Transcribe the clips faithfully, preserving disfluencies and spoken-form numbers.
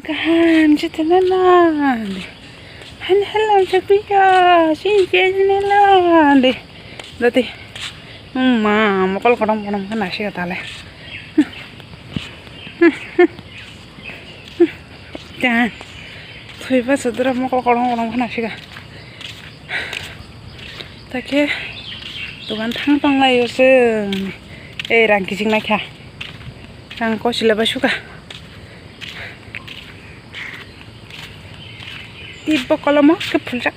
Kaham se tene na de. Han halam se piya, si je ne la de. Dati. Ma, mokol kodom kodom kana se tale. Tan. Thwiba sudra mokol kodom kodom kana se ga. Takhe dogan thang tong lai se. Ei rang kijing naikha. Rang kosila bai suka. Tibbo kolomo khe phuljak.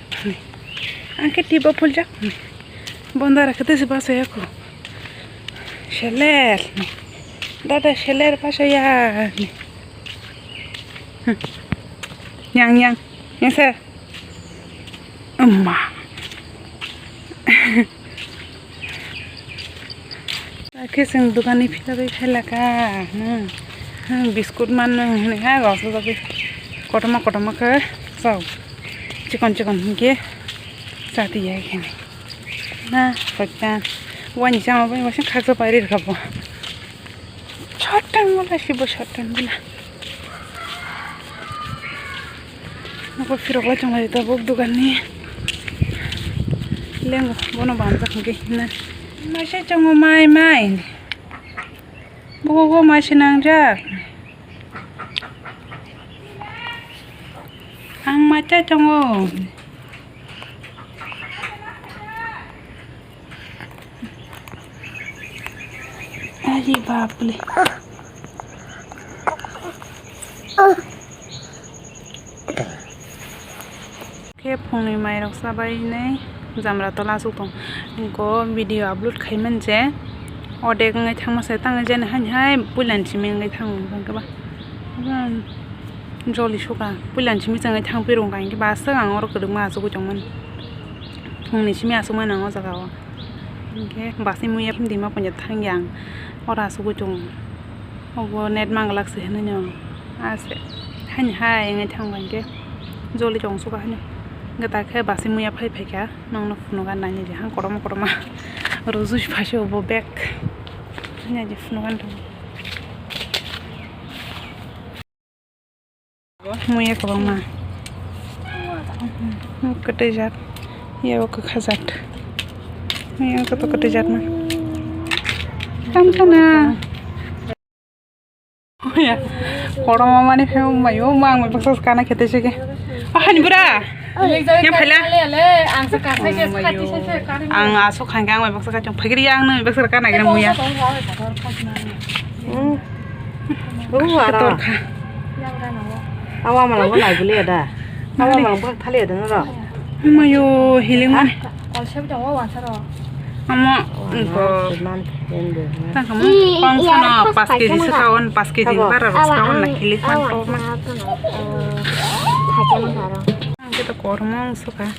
Ang khe tibbo phuljak. Bondara khe tesi basa yako. Seler. Dada seler basa ya. Yang yang. Yang se. Emma. Khe chwng dokanni philogwi phailaka, hmm, hmm, biskut mannw hwnwi ha rosojagwi kotorma kotorma khe chao, chikon chikon hinkhe chatiya kheno na hoita wani chama bai waisa khaksa pai rwkha bo. Short time wala si bo short time wala. Nokol phirok lai tonglai tabuk dogan ni. Lengo bono banjak hwnkhe hinna. Maisa chongo mai mai. Bogo go maisa nangjak. Ang maisa chongo. Ari bapre. Khe phungni mairok chabai nai jamra tola aswk tong. Ingko video upload khaimani je odek wngwi thangma se tangwi jani haini hai puilani simi wngwi thango hwnkhe ba. Joli suka puilani simi chwngwi thangphi rwngkha hinkhe ba aswk ang oro kwrwngma achugwi tongmani. Phungni simi achukmani ang o jaga o. Hinkhe basi muya phim dima ponya thangya ang oro achugwi tongo. Obo net manglak se hinui no. Ase haini hai wngwi thangba hinkhe joli tong suka hino. Hinkhe takhe basi muya phai phaikha nokno phunuka nainani je hang kotorma kotorma rujui phaisio bo bag. Naidi phunuka tongo. Muya kwbangma. Kwtwijak. Yabo kwkhajak. Muya koto kwtwijak ma. Tangkha na. Muya. Kotorma mani phai mayo ma ang baksa kana khete sege. Ahani bura. Yang phaila. Ang asuk khangkhe ang baksa kachung phagiri ang nang baksa kana gina muya. Hmm. Oh, aro. Torkha. Awa malang bo nai bwle da. Awa malang bo thali da noro. Mayo healing man. Amo ko. Tangkamo kong sano pas kg sa taon pas kg bara ros taon na healing man ko ma. Ang kito kormo suka.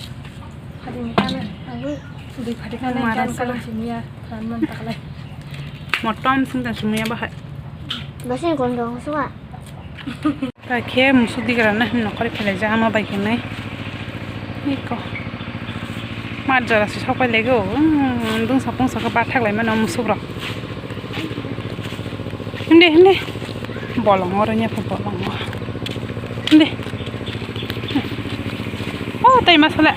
Mara sala. Motom sing tang sumia bahai. Basing kondong suka. Takhe musuk digra na hin nokori philai ja ama bai khe nai. Iko. Mar jora se sopai lego. Dung sapung saka bathak lai mano musuk rok. Hindi hindi. Bolong oro nya bolong. Hindi. Oh tai masala.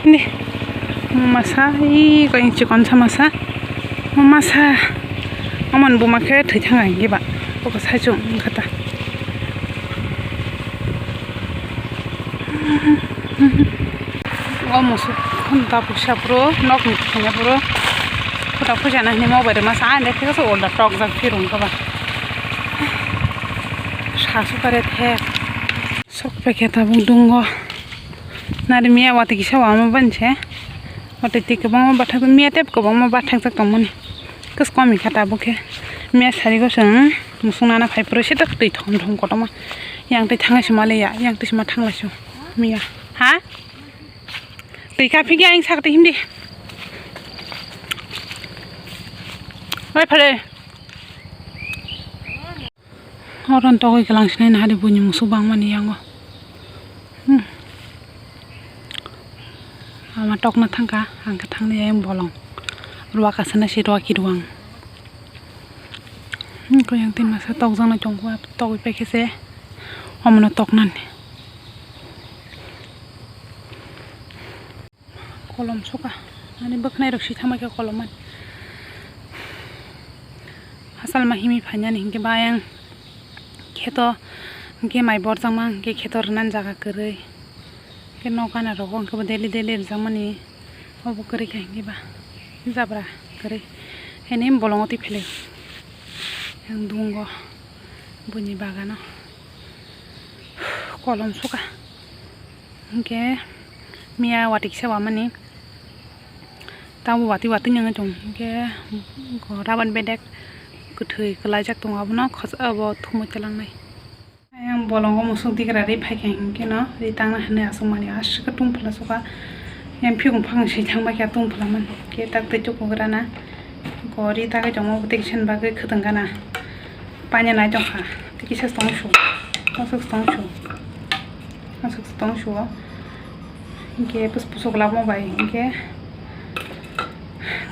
Ni masa i koi chikon sa masa. Masa. Aman buma khe thwi thang ai giba. Boko sai chung khata. O musuk khun ta pusa puro nok ni thanya puro. Khuta puja na ni mobile masa ai dekhe so olda tok jak phirung kaba. Sasu kare the. Sok paikhe tabuk dungo. Nari miya watwi kisa wama bani se. Watwi twi kwbangma bathak miya tei kwbangma bathakjak tongmani. Kwchwng komi kha tabuk khe. Miya sari gosong musung nana phai phuru se tak twi thom thom kotorma. Yang twi thanglai se maliya, yang twi se ma thanglai se miya. Ha? Twi kaphi khe ang sak twi himdi. Oi phare. Oro togwi kwlang sinai nahari buini musuk bangmani yango. Hmm. Ama tokna thangkha, ang khe thangni ayang bolong. Ruwa kasana se ruwa kiruwang. Koyang tin masa tokjaknai tongkha, togwi paikhe se omono toknani. Kolom suka, ani bwkhwnai rok sithangma khe kolom mani. Hachal ma himwi phainani hinkhe bayang kheto hinkhe mai borjakma hinkhe kheto rwnani jaga kwrwi. Khe nok gana rogo hinkhe bo daily daily rwjakmani obo kwrwi kha hinkhe ba jabra kwrwi. Haini bolongo twi phelaio yang dungo buini bagano kolom suka. Hinkhe miya watwi kisa wamani tamo watwi watwi wngwi tongo hinkhe rubber bedek kwthwi kwlaijak tongo abono khochai abo thumwi twlangnai. Ayang bolongo musuk digra ri phaikha hinkhe no ri tangna hinwi aswkmani aswk tungphla suka. Yang phikung phakung swi thangbaikha tungphla man khe tak twi tukugrana. Gori tagwi tongma bwtwi kisa bagwi khwtwng gana. Paina nai tongkha tei kisa tong su. Aswk tong su. Aswk tong su o. Hinkhe pus pusuk lama bai hinkhe.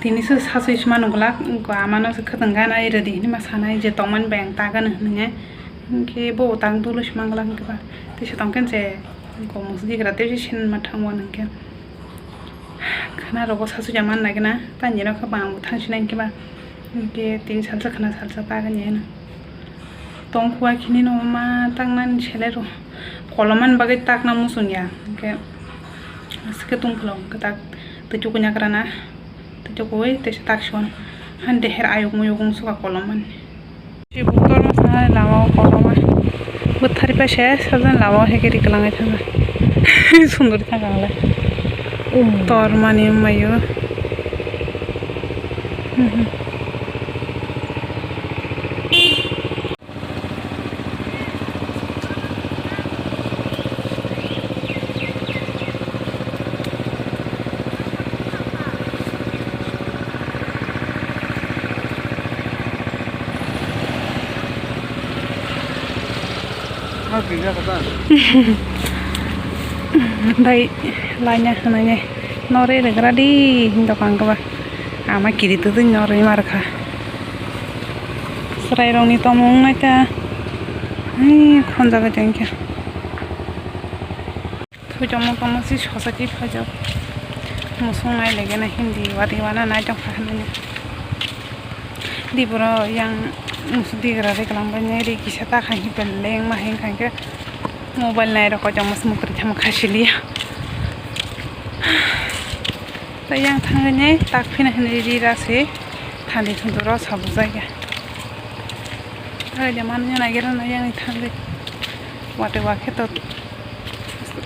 Tini se sasui sima nukglak, wngkha amano se khwtwng gana iri di hinui ma sanai je tongmani bai ang ta gana hinui. Hinkhe bo tang dolo sima glak hinkhe ba. Tisa tongkhe je wngkha musuk digra tei se sinma thango hinkhe. Khwna rogo sasui ya man nai gana, tani rok khe bang bo thang sinai hinkhe ba. Hinkhe tini salsa khwna salsa ta gana hino. Tongkhuwa khini no ma tangnani selero. Kolomani bagwi takna muchung ya. Hinkhe aswk khe tongphla hwnkhe tak twi chukui nakrana. Twi chukui teisa tak son. Han deher ayuk muyuk wng suka kolomani. Chibuk torma sanai lama o koloma. Bwthari paise sajani lama o heke ri kwlangwi thangkha. Sunduri thangkha ang le. Tormani wngmai o. Bai laina hwnwi nori rwgra di dokan khe ba ama kiri twi nori mar kha. Chwrairokni tongmung nai ta, ai, khonjagwi tongkha. Thujamo tongma si sosachi phajak. Musung nai lege na hindi wati wana nai tongkha hinwi. Di boro yang musuk digra ri kwlangbai nai ri kisa ta khai hi peleng ma hing khai khe mobile nai rokho jongma se mukri thamo khai siliya. Tei yang thangwi nai tak phina hinwi ri ra se thani thundu ro sabuk jaiga. Thangwi de manwi nai gera nai yang thangwi. Wate wa khe to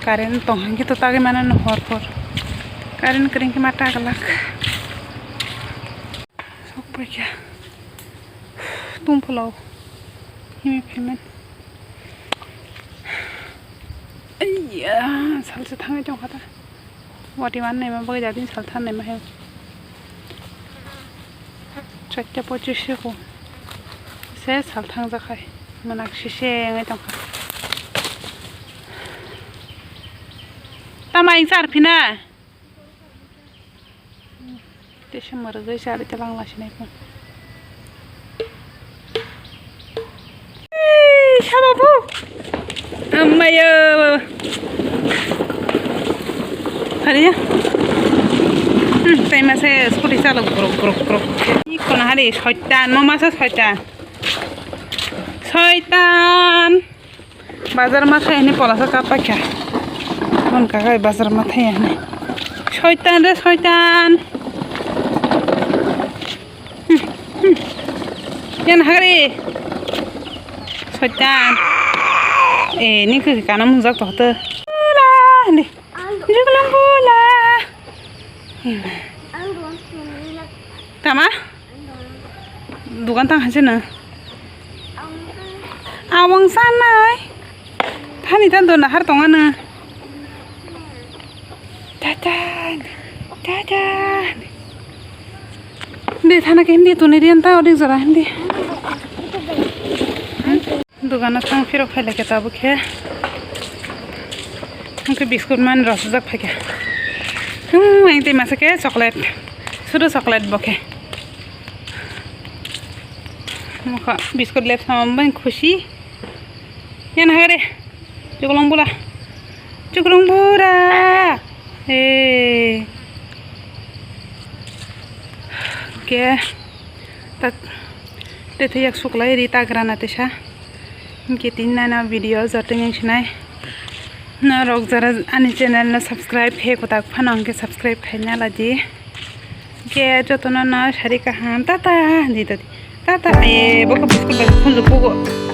current tong hang khe to tagwi mano no hor por. Current kring khe ma ta glak. Sok paikha. Tungphulao. Himi phaimani. Aiya, salsa thangwi tongkha ta. Wati wan naima bagwi jadin sal than naima hai. Chatta pochis se ko. Se sal thang jakhai. Manak sise ngai tongkha. Tama ing sar phina. Tei se mwrwgwi chari ta langla sinai phung. Ei, sabo bo. Ammayo. Hariya. Hmm, tei mase scooty chalo grok, grok, grok. Iko na hari soitan, mo masa soitan. Soitan. Bazar ma thai hwnwi polasa kap paikha. Mon kakai bazar ma thai hwnwi. Soitan re soitan. Hmm, hmm. Yan hagri. Soitan. Eh, ni khe kana mungjak to hote. Bula, ni. Juklang bula. Tama? Dukan tang hanchinwi. Awang sanai. Thani tan dona har tongana. Tata. Tata. Hindi thana ke hindi tuni rian ta odi jora hindi. Dogano thang phirok phailai khe tabuk khe. Hwnkhe biscuit mani rw sujak phaikha. Hmm, ang tei masa khe chocolate. Sudu chocolate bo khe. Mokha biscuit lep sama bang khusi. Yan hagare. Chuklong bula. Chuklong bura. Eh. Ke. Tak. Tete yak suklai ri tagra na tesa. Ke tin na na video joto yang sinai. Na rok jara ani channel na subscribe he kotak phano hwnkhe subscribe khaina ladi. Ke jotono no sari kaham tata di tadi. Tata e bokha biscuit bai phunju pugo.